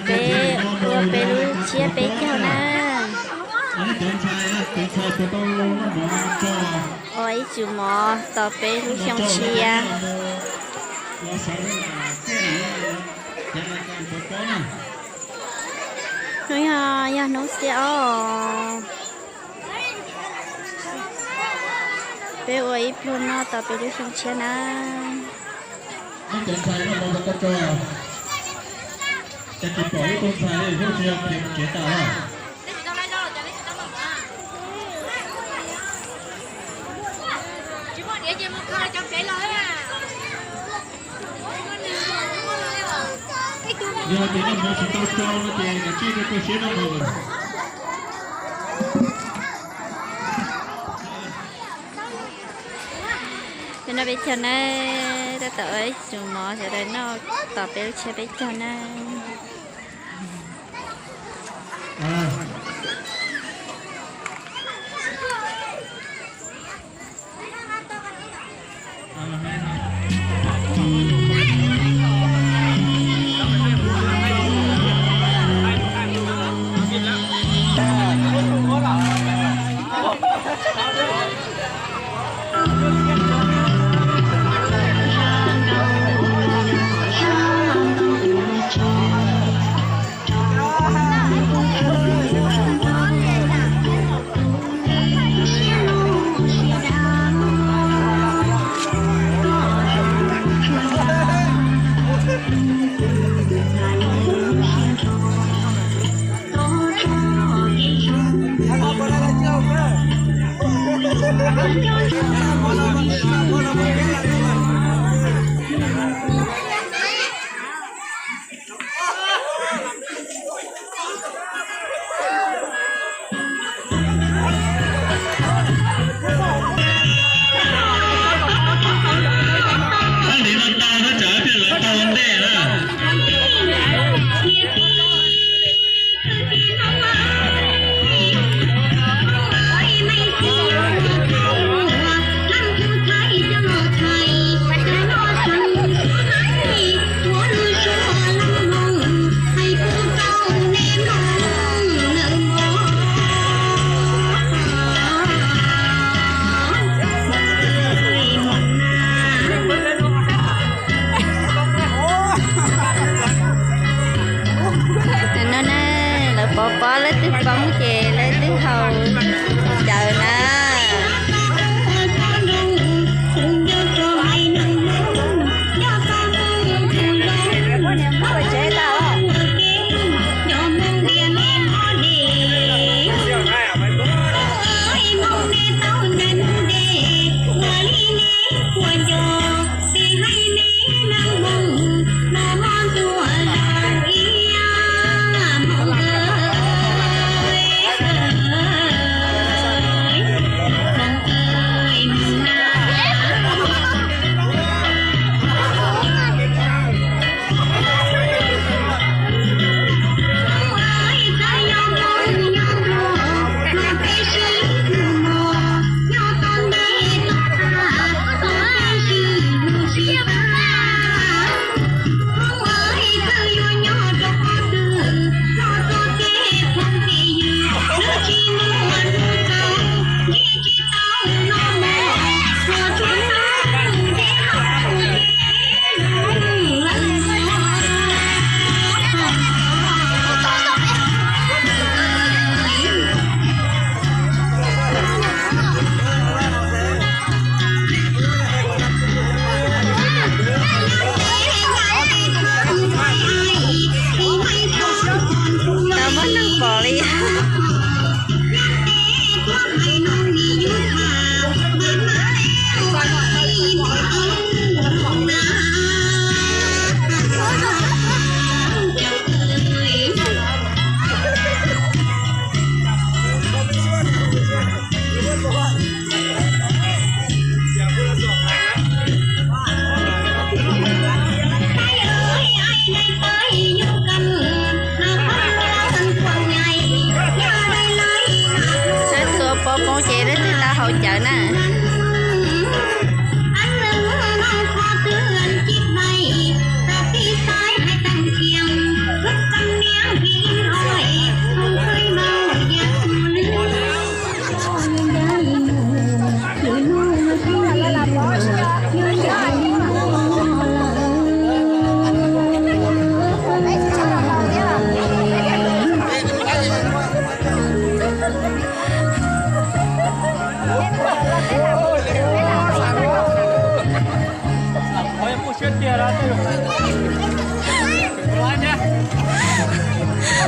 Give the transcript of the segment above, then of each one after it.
Peb ua peb lub tshiab peb caug na. Ua ib tsum mov tos peb lub xyoo tshiab. Hnub no yog hnub xiab ob. Peb ua ib pluag noj tos peb lub xyoo tshiab na. Yog tias noj mov tsis tau tsau no ces kav tsij rau koj siab noj mov. Peb noj peb caug na, tab tom ua ib tsum mov sawv daws noj tos peb lub tshiab peb caug na. Tab sis no tau na, tsam ib pliag lawv tau ua ntej na. No na, lawv pov pob leej twg poob ces leej twg haus cawv na.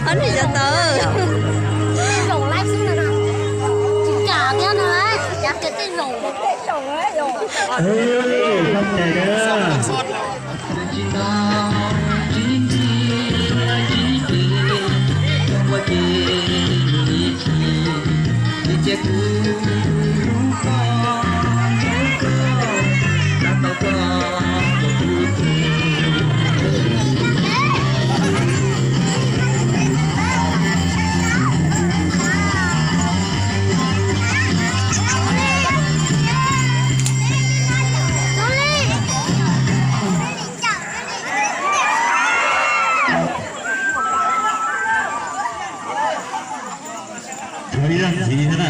Ob niag cov tau. Tsis kam thiab no, cav kiag tej zaum. Ua ib zaj ntxiv thiab na.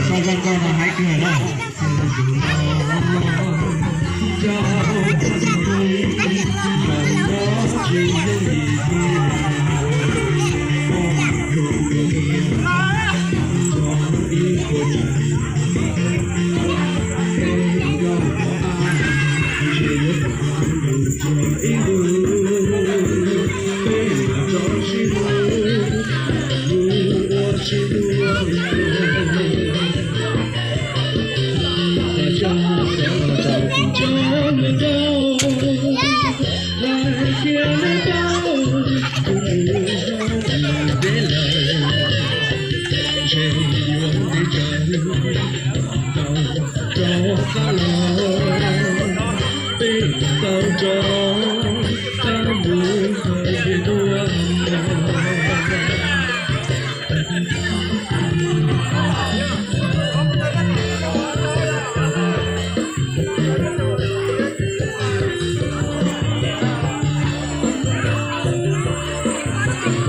Sau zaj nkauj no haib kawg na.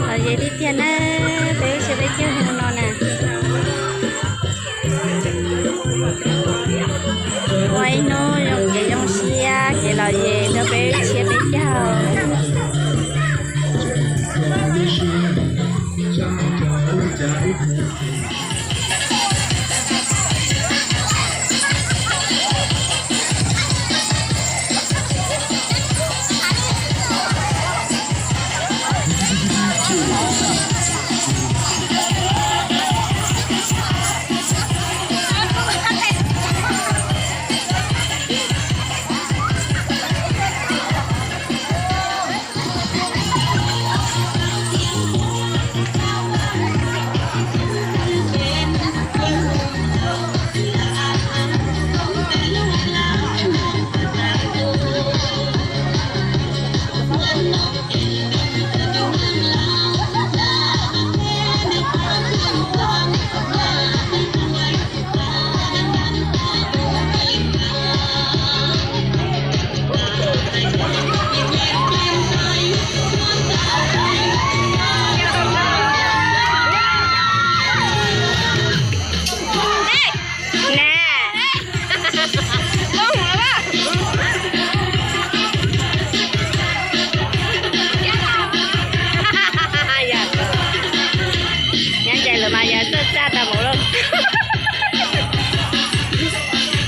Los ze tiag tiag na, peb ib txhia peb caug hmo no na. Ua ib hnub zoo kev zoo siab kev lom zem rau peb ib txhia peb caug. Nyob ncaim lawm mas yog txawj txaj tau mus lauj.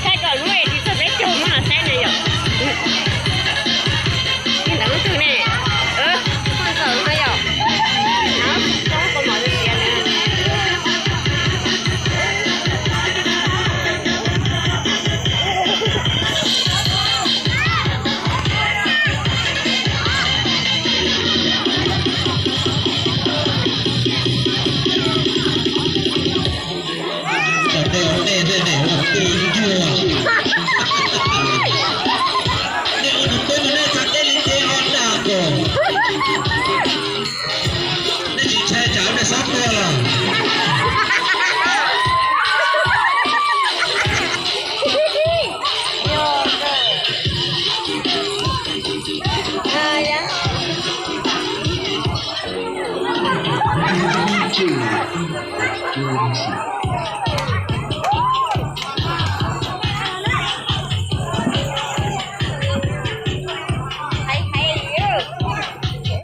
Thaij kom lub es tsis txog peb caug muab los saib na yom. Ntawm lub twg ne? Ntawm no yom. Nej tsis ntshai tsam nej xob tuag los?